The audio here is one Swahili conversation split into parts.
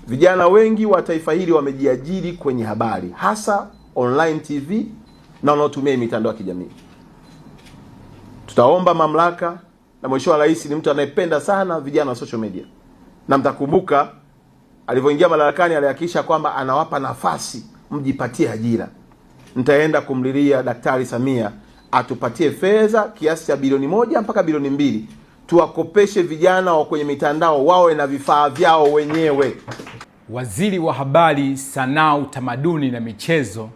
Vijana wengi wa taifa hili wamejiajiri kwenye habari, hasa online TV na wanaotumia mitandao ya kijamii. Tutaomba mamlaka, na Mheshimiwa Rais ni mtu anayependa sana vijana wa social media, na mtakumbuka alivyoingia madarakani alihakikisha kwamba anawapa nafasi mjipatie ajira. Nitaenda kumlilia Daktari Samia atupatie fedha kiasi cha bilioni 1 mpaka bilioni 2 tuwakopeshe vijana wa kwenye mitandao wawe na vifaa vyao wenyewe. Waziri wa Habari, Sanaa, Utamaduni na Michezo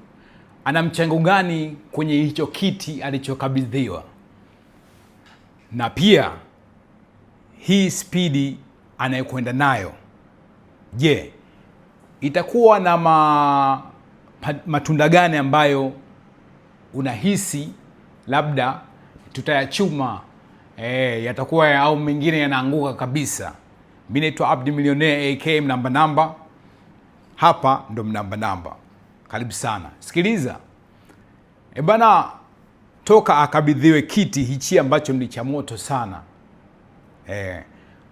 ana mchango gani kwenye hicho kiti alichokabidhiwa? Na pia hii spidi anayokwenda nayo, je, itakuwa na matunda gani ambayo unahisi labda tutayachuma, yatakuwa au mengine yanaanguka kabisa? Mi naitwa Abdi Millionaire AK Mnamba Namba, hapa ndo Mnamba Namba. Karibu sana, sikiliza. E bana, toka akabidhiwe kiti hichi ambacho ni cha moto sana,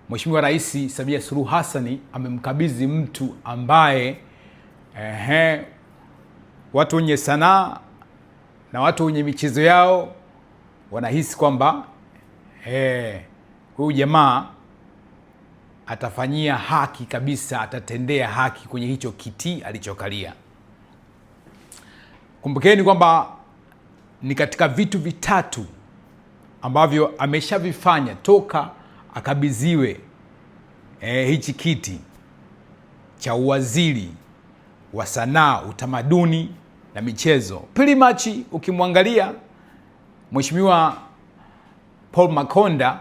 Mheshimiwa Rais Samia Suluhu Hassan amemkabidhi mtu ambaye watu wenye sanaa na watu wenye michezo yao wanahisi kwamba huyu jamaa atafanyia haki kabisa, atatendea haki kwenye hicho kiti alichokalia. Kumbukeni kwamba ni katika vitu vitatu ambavyo ameshavifanya toka akabidhiwe hichi kiti cha uwaziri wa sanaa, utamaduni na michezo. Pretty much ukimwangalia Mheshimiwa Paul Makonda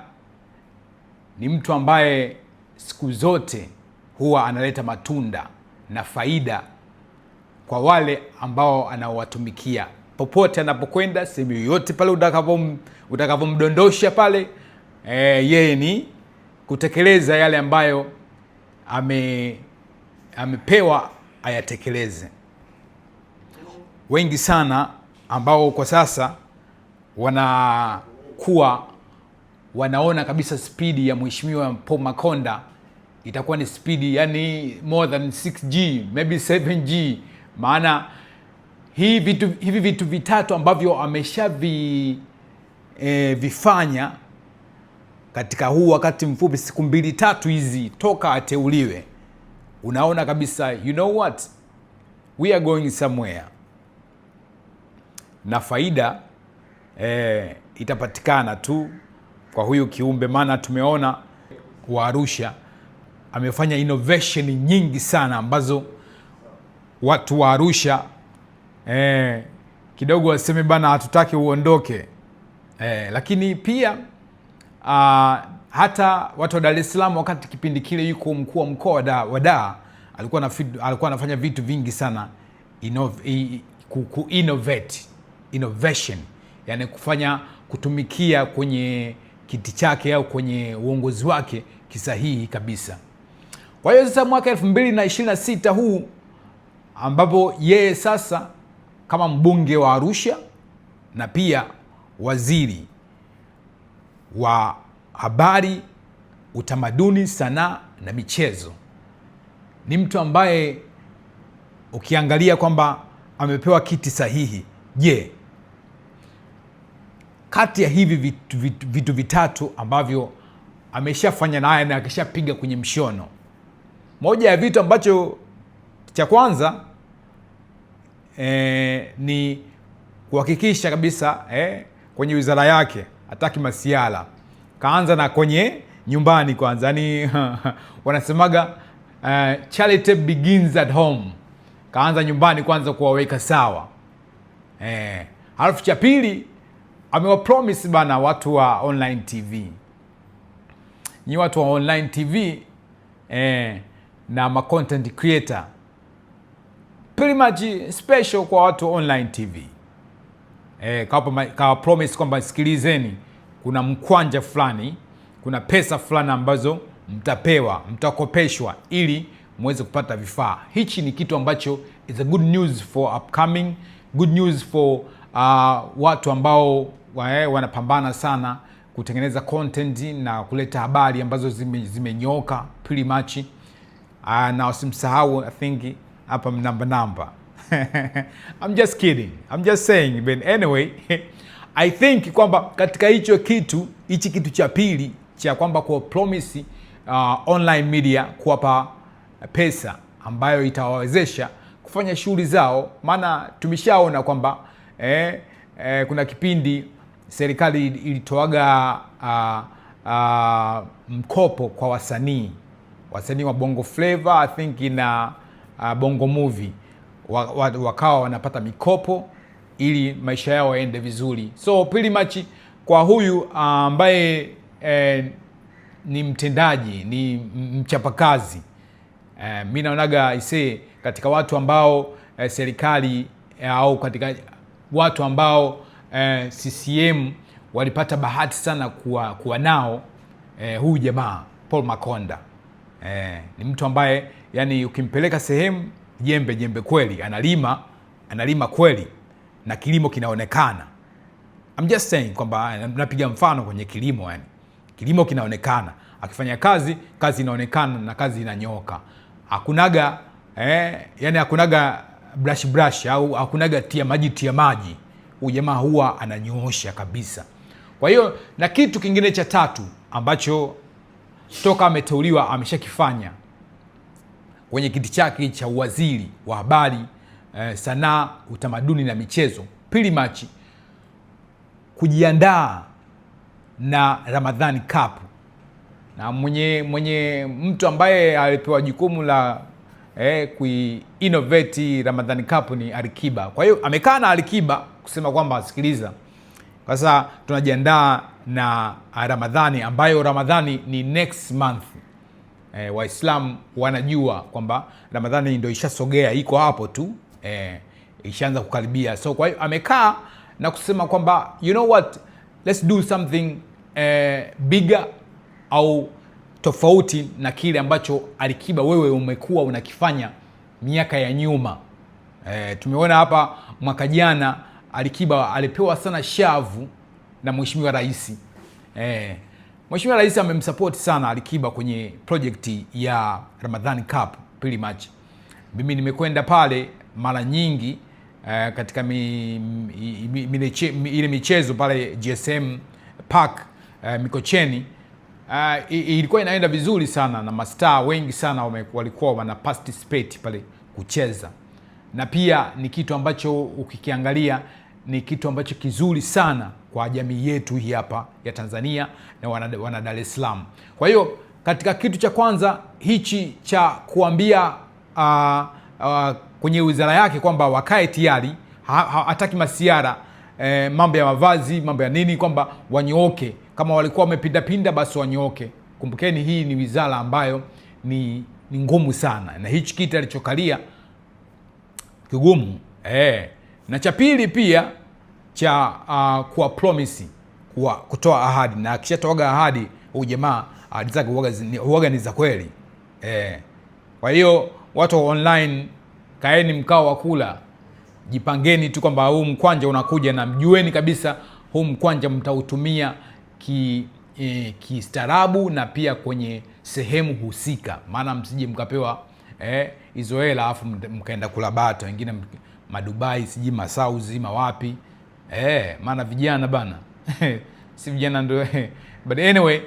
ni mtu ambaye siku zote huwa analeta matunda na faida kwa wale ambao anaowatumikia. Popote anapokwenda, sehemu yoyote pale utakapomdondosha pale, yeye ni kutekeleza yale ambayo amepewa ayatekeleze. Wengi sana ambao kwa sasa wanakuwa wanaona kabisa spidi ya Mheshimiwa Paul Makonda itakuwa ni spidi yani more than 6G maybe 7G, maana hivi vitu vitatu ambavyo ameshavi vifanya katika huu wakati mfupi, siku mbili tatu hizi toka ateuliwe, unaona kabisa, you know what, we are going somewhere, na faida itapatikana tu kwa huyu kiumbe, maana tumeona wa Arusha amefanya innovation nyingi sana ambazo watu wa Arusha kidogo waseme bana, hatutaki uondoke, lakini pia hata watu wa Dar es Salaam wakati kipindi kile yuko mkuu wa mkoa wa Dar alikuwa anafanya vitu vingi sana ku innovate, innovation, yani kufanya kutumikia kwenye kiti chake au kwenye uongozi wake kisahihi kabisa. Kwa hiyo sasa mwaka 2026 huu ambapo yeye sasa kama mbunge wa Arusha na pia waziri wa habari, utamaduni, sanaa na michezo, ni mtu ambaye ukiangalia kwamba amepewa kiti sahihi. Je, kati ya hivi vitu vitatu ambavyo ameshafanya naye na akishapiga kwenye mshono, moja ya vitu ambacho cha kwanza ni kuhakikisha kabisa kwenye wizara yake hataki masiala. Kaanza na kwenye nyumbani kwanza, yani wanasemaga charity begins at home. Kaanza nyumbani kwanza kuwaweka sawa. Halafu cha pili amewapromise bana watu wa online TV, nyi watu wa online TV na ma content creator, pretty much special kwa watu wa online TV, kawa promise kwamba sikilizeni, kuna mkwanja fulani, kuna pesa fulani ambazo mtapewa, mtakopeshwa ili muweze kupata vifaa. Hichi ni kitu ambacho is a good news for upcoming, good news for watu ambao wanapambana sana kutengeneza content na kuleta habari ambazo zimenyoka pretty much. Na usimsahau, I think hapa namba namba. I'm just kidding. I'm just saying, but anyway, I think kwamba katika hicho kitu, hichi kitu cha pili cha kwamba kwa promise online media kuwapa pesa ambayo itawawezesha kufanya shughuli zao, maana tumeshaona kwamba kuna kipindi serikali ilitoaga mkopo kwa wasanii wa Bongo Flava, I think na Bongo Movie, wakawa wanapata mikopo ili maisha yao yaende vizuri. So pretty much kwa huyu ambaye ni mtendaji, ni mchapakazi, mi naonaga ise katika watu ambao serikali au katika watu ambao CCM walipata bahati sana kuwa nao, huyu jamaa Paul Makonda ni mtu ambaye yani ukimpeleka sehemu jembe jembe kweli, analima analima kweli na kilimo kinaonekana. I'm just saying kwamba napiga mfano kwenye kilimo, yani kilimo kinaonekana, akifanya kazi, kazi inaonekana na kazi inanyoka. Hakunaga yani hakunaga brush brush au hakunaga tia maji tia maji, huyu jamaa huwa ananyoosha kabisa. Kwa hiyo na kitu kingine cha tatu ambacho toka ameteuliwa ameshakifanya kwenye kiti chake cha uwaziri wa habari, sanaa, utamaduni na michezo, pretty much kujiandaa na Ramadhani Cup, na mwenye mtu ambaye alipewa jukumu la kui-innovate Ramadhani Cup ni Alikiba. Kwa hiyo amekaa na Alikiba kusema kwamba sikiliza, sasa tunajiandaa na Ramadhani ambayo Ramadhani ni next month. Waislamu wanajua kwamba Ramadhani ndio ishasogea, iko hapo tu, ishaanza kukaribia. So kwa hiyo amekaa na kusema kwamba you know what, let's do something bigger au tofauti na kile ambacho Alikiba wewe umekuwa unakifanya miaka ya nyuma. Tumeona hapa mwaka jana Alikiba alipewa sana shavu na Mheshimiwa Rais. Mheshimiwa Rais amemsupport sana Alikiba kwenye project ya Ramadhan Cup pretty much. Mimi nimekwenda pale mara nyingi katika ile michezo pale GSM Park, Mikocheni. Ilikuwa inaenda vizuri sana na mastaa wengi sana walikuwa wana participate pale kucheza, na pia ni kitu ambacho ukikiangalia ni kitu ambacho kizuri sana kwa jamii yetu hii hapa ya Tanzania na wana Dar es Salaam. Kwa hiyo katika kitu cha kwanza hichi cha kuambia kwenye wizara yake kwamba wakae tayari, hataki masiara, mambo ya mavazi, mambo ya nini, kwamba wanyooke. Kama walikuwa wamepindapinda basi wanyooke. Kumbukeni hii ni wizara ambayo ni ngumu sana, na hichi kiti alichokalia kigumu. Na cha pili pia cha kuwa promise, kutoa ahadi, na akishatoaga ahadi huyu jamaa ahadi zake huwaga ni za kweli. Kwa hiyo watu wa online, kaeni mkao wa kula, jipangeni tu kwamba huu mkwanja unakuja, na mjueni kabisa huu mkwanja mtautumia kistaarabu na pia kwenye sehemu husika, maana msije mkapewa hizo hela alafu mkaenda kula bata, wengine madubai, sijui masauzi mawapi, maana vijana bana si vijana ndio. But anyway,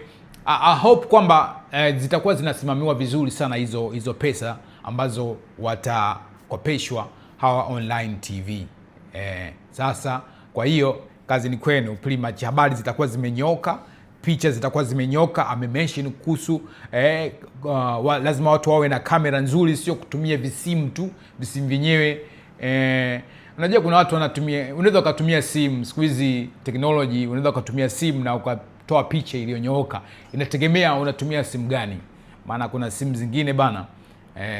I hope kwamba zitakuwa zinasimamiwa vizuri sana hizo pesa ambazo watakopeshwa hawa online TV. Sasa kwa hiyo kazi ni kwenu, pretty much habari zitakuwa zimenyoka, picha zitakuwa zimenyoka. Amemention kuhusu lazima watu wawe na kamera nzuri, sio kutumia visimu tu, visimu vyenyewe unajua kuna watu wanatumia, unaweza ukatumia simu siku hizi technology, unaweza ukatumia simu na ukatoa picha iliyonyooka. Inategemea unatumia simu gani, maana kuna simu zingine bana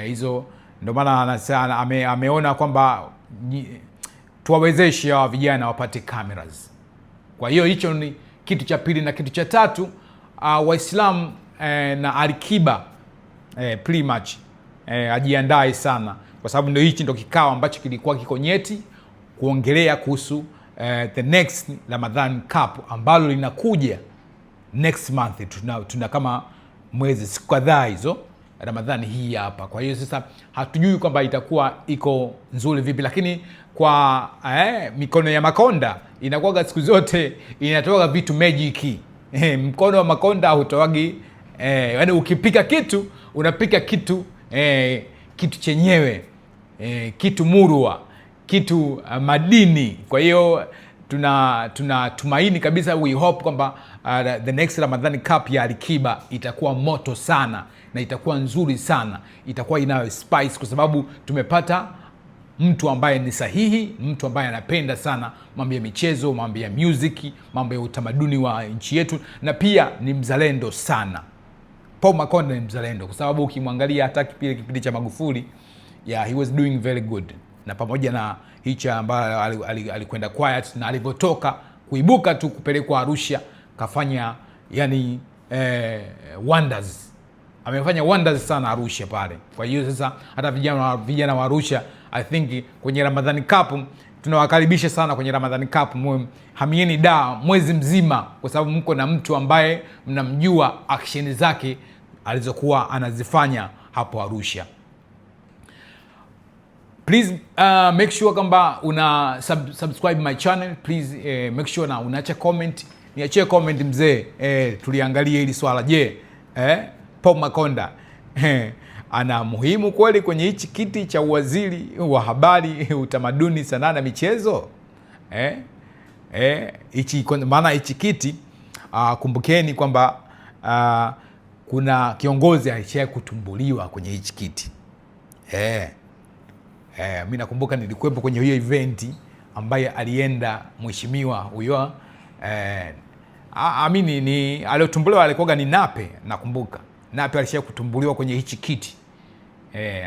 hizo ndio maana ameona kwamba tuwawezeshe hawa vijana wapate cameras. Kwa hiyo hicho ni kitu cha pili, na kitu cha tatu, Waislamu na Alikiba pretty much ajiandae sana, kwa sababu ndio hichi ndio kikao ambacho kilikuwa kiko nyeti kuongelea kuhusu the next Ramadhan Cup ambalo linakuja next month. Tuna kama mwezi siku kadhaa hizo. Ramadhani hii hapa. Kwa hiyo sasa hatujui kwamba itakuwa iko nzuri vipi, lakini kwa mikono ya Makonda inakuwaga siku zote inatoa vitu magic. Mkono wa Makonda hautoagi, yaani ukipika kitu unapika kitu kitu chenyewe, kitu murwa, kitu madini. Kwa hiyo tunatumaini kabisa, we hope kwamba the next Ramadhani Cup ya Alikiba itakuwa moto sana na itakuwa nzuri sana, itakuwa inayo spice, kwa sababu tumepata mtu ambaye ni sahihi, mtu ambaye anapenda sana mambo ya michezo, mambo ya music, mambo ya utamaduni wa nchi yetu, na pia ni mzalendo sana. Paul Makonda ni mzalendo kwa sababu ukimwangalia hata kipindi cha Magufuli, yeah, he was doing very good, na pamoja na hicho ambayo alikwenda quiet na alivyotoka kuibuka tu kupelekwa Arusha kafanya yani wonders, amefanya wonders sana Arusha pale. Kwa hiyo sasa hata vijana wa Arusha, I think kwenye Ramadhani Cup tunawakaribisha sana kwenye Ramadhani Cup, hamieni da mwezi mzima, kwa sababu mko na mtu ambaye mnamjua action zake alizokuwa anazifanya hapo Arusha. Please make sure kwamba una subscribe my channel please, make sure na unaacha comment, niachie comment mzee, tuliangalie hili swala. Je, Paul Makonda ana muhimu kweli kwenye hichi kiti cha uwaziri wa habari, utamaduni, sanaa na michezo? Hichi maana hichi kiti, kumbukeni kwamba kuna kiongozi alishawahi kutumbuliwa kwenye hichi kiti. Mi nakumbuka nilikuwepo kwenye hiyo event ambaye alienda mheshimiwa huyo, amini ni aliotumbuliwa alikuwa ni Nape, nakumbuka Nape alishawahi kutumbuliwa kwenye hichi kiti,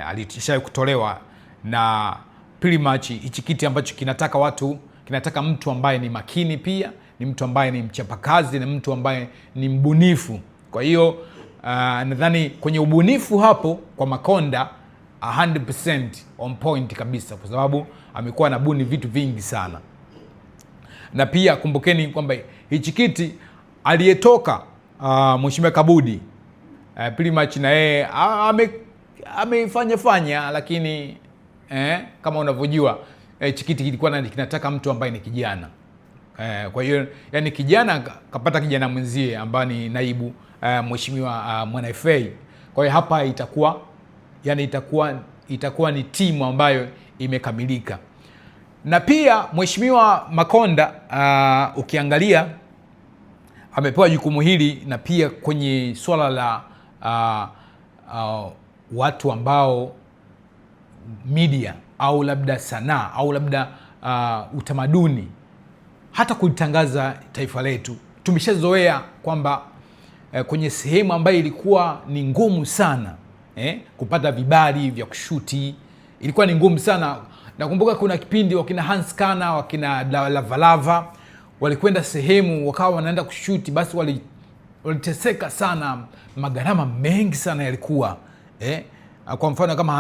alishawahi kutolewa na pretty much hichi kiti ambacho kinataka watu, kinataka mtu ambaye ni makini, pia ni mtu ambaye ni mchapakazi, ni mtu ambaye ni mbunifu. Kwa hiyo nadhani kwenye ubunifu hapo kwa Makonda 100% on point kabisa, kwa sababu amekuwa anabuni vitu vingi sana. Na pia kumbukeni kwamba hichi kiti aliyetoka Mheshimiwa Kabudi, pretty much na yeye amefanya fanya, lakini kama unavyojua hichi kiti kilikuwa kinataka mtu ambaye ni kijana. Kwa hiyo yani kijana kapata kijana mwenzie ambaye ni naibu Mheshimiwa Mwana FA. Kwa hiyo hapa itakuwa yani itakuwa ni timu ambayo imekamilika. Na pia Mheshimiwa Makonda ukiangalia amepewa jukumu hili, na pia kwenye swala la watu ambao media au labda sanaa au labda utamaduni, hata kulitangaza taifa letu. Tumeshazoea kwamba kwenye sehemu ambayo ilikuwa ni ngumu sana kupata vibali vya kushuti, ilikuwa ni ngumu sana. Nakumbuka kuna kipindi wakina Hans Kana, wakina Lavalava walikwenda sehemu wakawa wanaenda kushuti, basi waliteseka sana, magharama mengi sana yalikuwa. Kwa mfano kama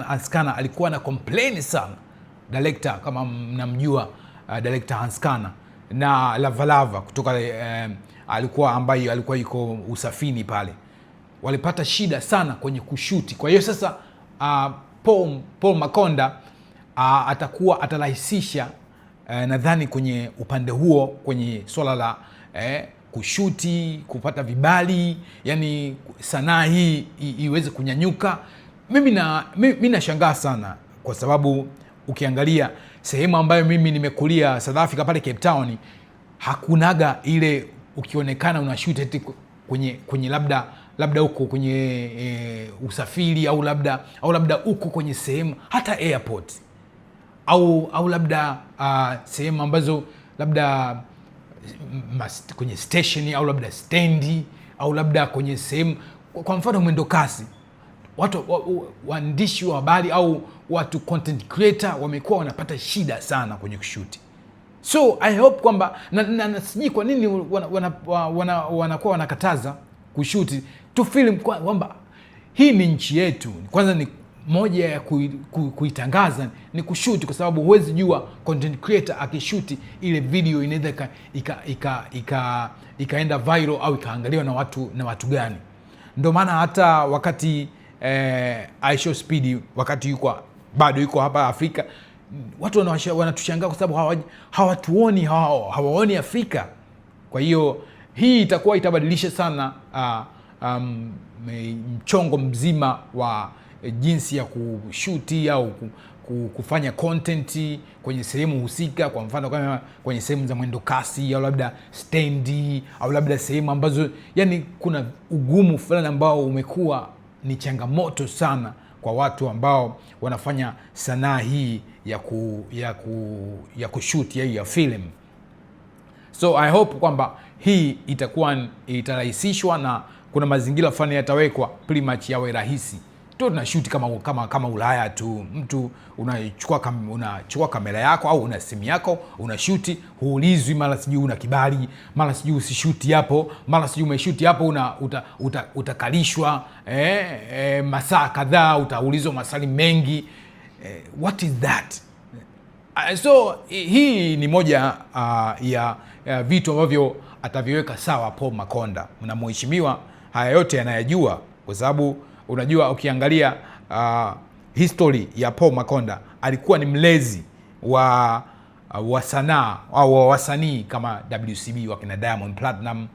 Hans Kana alikuwa na complain sana, director kama mnamjua, director Hans Kana na Lavalava kutoka alikuwa ambaye alikuwa yuko Usafini pale, walipata shida sana kwenye kushuti. Kwa hiyo sasa Paul Makonda atakuwa atarahisisha nadhani kwenye upande huo, kwenye swala la kushuti, kupata vibali, yani sanaa hii iweze kunyanyuka. Mimi nashangaa sana kwa sababu ukiangalia sehemu ambayo mimi nimekulia South Africa pale Cape Town, hakunaga ile ukionekana unashoot eti kwenye labda huko kwenye usafiri au labda huko kwenye sehemu hata airport au labda sehemu ambazo labda kwenye station au labda stendi au labda kwenye sehemu, kwa mfano mwendo kasi, watu waandishi wa habari au watu content creator wamekuwa wanapata shida sana kwenye kushuti. So I hope kwamba na sijui kwa nini wanakuwa wanakataza kushuti tu film, kwamba hii ni nchi yetu. Kwanza ni moja ya kuitangaza ni kushuti, kwa sababu huwezi jua content creator akishuti ile video inaweza ikaenda viral au ikaangaliwa na watu gani. Ndio maana hata wakati IShowSpeed wakati yuko bado yuko hapa Afrika, watu wanatushangaa kwa sababu hawatuoni, hawaoni Afrika. Kwa hiyo hii itakuwa itabadilisha sana mchongo mzima wa jinsi ya kushuti au kufanya content kwenye sehemu husika. Kwa mfano kama kwenye sehemu za mwendo kasi au labda stendi au labda sehemu ambazo yani kuna ugumu fulani ambao umekuwa ni changamoto sana kwa watu ambao wanafanya sanaa hii ya kushoot ya film. So I hope kwamba hii itakuwa itarahisishwa na kuna mazingira fulani yatawekwa pretty much yawe rahisi tu. Tunashoot kama Ulaya tu, mtu unachukua kamera yako au una simu yako unashuti, huulizwi mara sijui una kibali, mara sijui usishuti hapo, mara sijui umeshuti hapo utakalishwa masaa kadhaa, utaulizwa maswali mengi. What is that? So hii ni moja ya vitu ambavyo ataviweka sawa Paul Makonda, na mheshimiwa haya yote anayajua, kwa sababu unajua ukiangalia history ya Paul Makonda, alikuwa ni mlezi wa sanaa au wa wasanii kama WCB, wakina Diamond Platinum,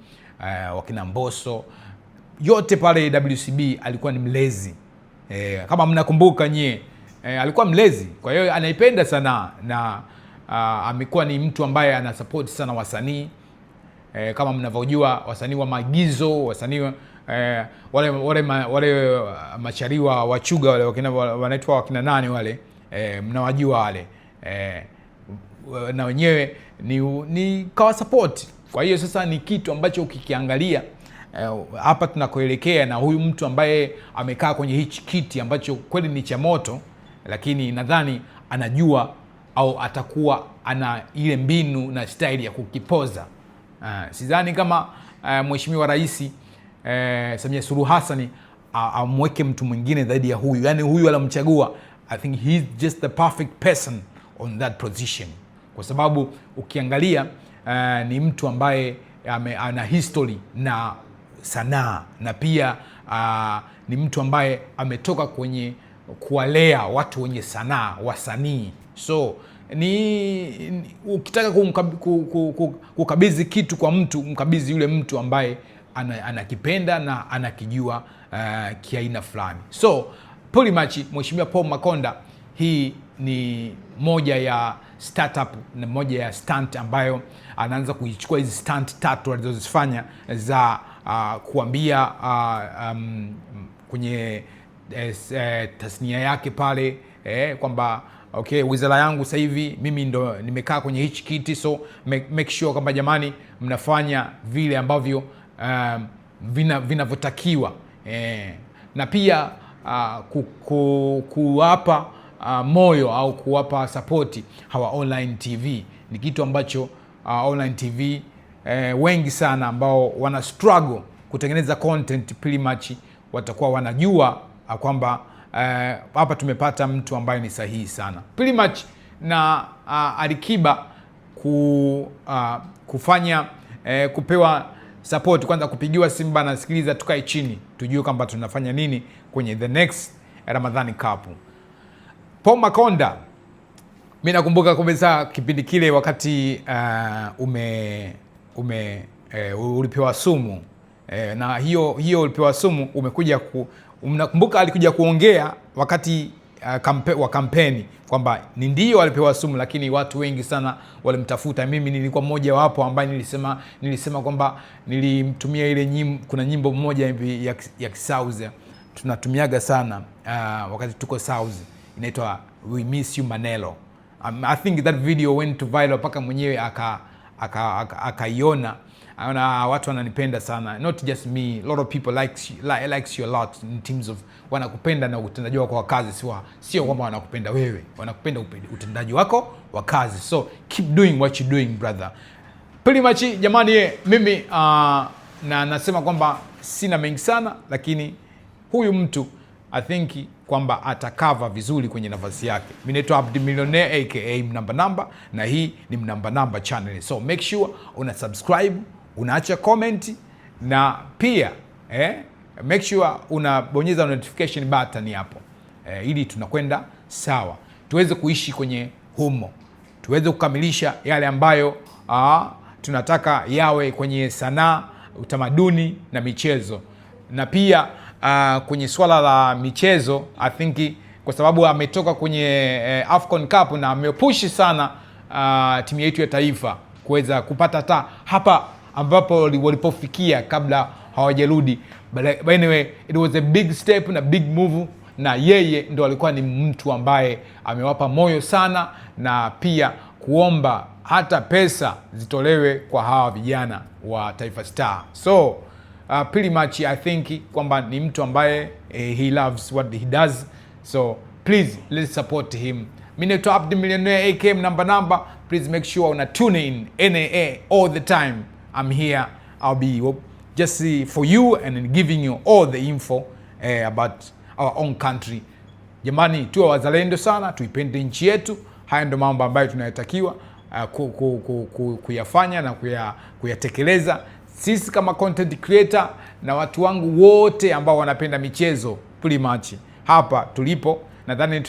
wakina Mbosso, yote pale WCB alikuwa ni mlezi. Kama mnakumbuka nyie, alikuwa mlezi, kwa hiyo anaipenda sanaa na amekuwa ni mtu ambaye ana support sana wasanii. Kama mnavyojua wasanii wa maigizo, wasanii wale machariwa wachuga wale wakina, wanaitwa wakina nani wale, mnawajua wale, na wenyewe ni kawa support. Kwa hiyo sasa ni kitu ambacho ukikiangalia hapa tunakoelekea na huyu mtu ambaye amekaa kwenye hichi kiti ambacho kweli ni cha moto, lakini nadhani anajua au atakuwa ana ile mbinu na staili ya kukipoza. Sidhani kama Mheshimiwa Rais Samia Suluhu Hassan amweke mtu mwingine zaidi ya huyu, yaani huyu alamchagua, I think he's just the perfect person on that position, kwa sababu ukiangalia ni mtu ambaye ana history na sanaa na pia ni mtu ambaye ametoka kwenye kuwalea watu wenye sanaa, wasanii. So ni ukitaka kukabidhi kitu kwa mtu, mkabidhi yule mtu ambaye anakipenda na anakijua kiaina fulani. So pretty much Mheshimiwa Paul Makonda, hii ni moja ya startup na moja ya stunt ambayo anaanza kuichukua hizi stunt tatu alizozifanya za kuambia kwenye tasnia yake pale kwamba okay, wizara yangu sasa hivi mimi ndo nimekaa kwenye hichi kiti, so make sure kwamba jamani mnafanya vile ambavyo vinavyotakiwa na pia kuwapa moyo au kuwapa sapoti hawa online TV. Ni kitu ambacho online TV wengi sana ambao wana struggle kutengeneza content pretty much watakuwa wanajua kwamba hapa tumepata mtu ambaye ni sahihi sana pretty much. Na Alikiba kufanya kupewa support kwanza, kupigiwa simu bana, sikiliza, tukae chini tujue kwamba tunafanya nini kwenye the next Ramadhani Cup. Paul Makonda, mi nakumbuka kabisa kipindi kile wakati ume ume ulipewa sumu na hiyo ulipewa sumu umekuja mnakumbuka alikuja kuongea wakati wa kampeni kwamba ni ndio alipewa sumu, lakini watu wengi sana walimtafuta. Mimi nilikuwa mmoja wapo ambaye nilisema kwamba nilimtumia ile nyimbo. Kuna nyimbo moja hivi ya Kisouth tunatumiaga sana wakati tuko South, inaitwa We Miss You Manelo. I think that video went to viral mpaka mwenyewe akaiona aona watu wananipenda sana, not just me, a lot of people likes you a lot in terms of wanakupenda na utendaji wako wa kazi, sio kwamba wanakupenda wewe, wanakupenda utendaji wako wa kazi. So keep doing what you doing, brother. Pretty much jamani, mimi na nasema kwamba sina mengi sana, lakini huyu mtu I think kwamba atacover vizuri kwenye nafasi yake. Mimi naitwa Abdi Millionaire aka Mnamba Namba, na hii ni Mnamba Namba channel. So make sure una subscribe, unaacha comment na pia Make sure unabonyeza notification button hapo ili tunakwenda sawa, tuweze kuishi kwenye humo, tuweze kukamilisha yale ambayo tunataka yawe kwenye sanaa, utamaduni na michezo. Na pia kwenye swala la michezo, I think kwa sababu ametoka kwenye AFCON Cup na amepush sana timu yetu ya taifa kuweza kupata hata hapa ambapo walipofikia kabla hawajarudi. But anyway, it was a big step na big move, na yeye ndo alikuwa ni mtu ambaye amewapa moyo sana, na pia kuomba hata pesa zitolewe kwa hawa vijana wa Taifa Star. So pretty much I think kwamba ni mtu ambaye he loves what he does, so please let's support him. Mi naitwa Abdi Millionaire AKM namba namba. Please make sure una tune in NAA all the time. I'm here, I'll be just for you and giving you all the info about our own country. Jamani, tuwe wazalendo sana, tuipende nchi yetu. Haya ndo mambo ambayo tunayotakiwa kuyafanya na kuyatekeleza sisi kama content creator na watu wangu wote ambao wanapenda michezo. Pretty much hapa tulipo, nadhani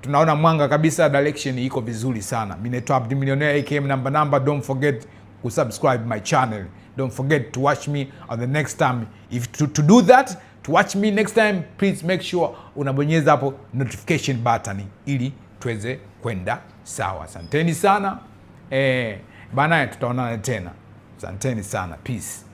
tunaona mwanga kabisa, direction iko vizuri sana. Mimi naitwa Abdi Millionaire AKM namba namba. Don't forget to subscribe my channel. Don't forget to watch me on the next time. If to do that, to watch me next time, please make sure unabonyeza hapo notification button ili tuweze kwenda sawa. Asanteni sana bana, tutaonana tena. Asanteni sana, peace.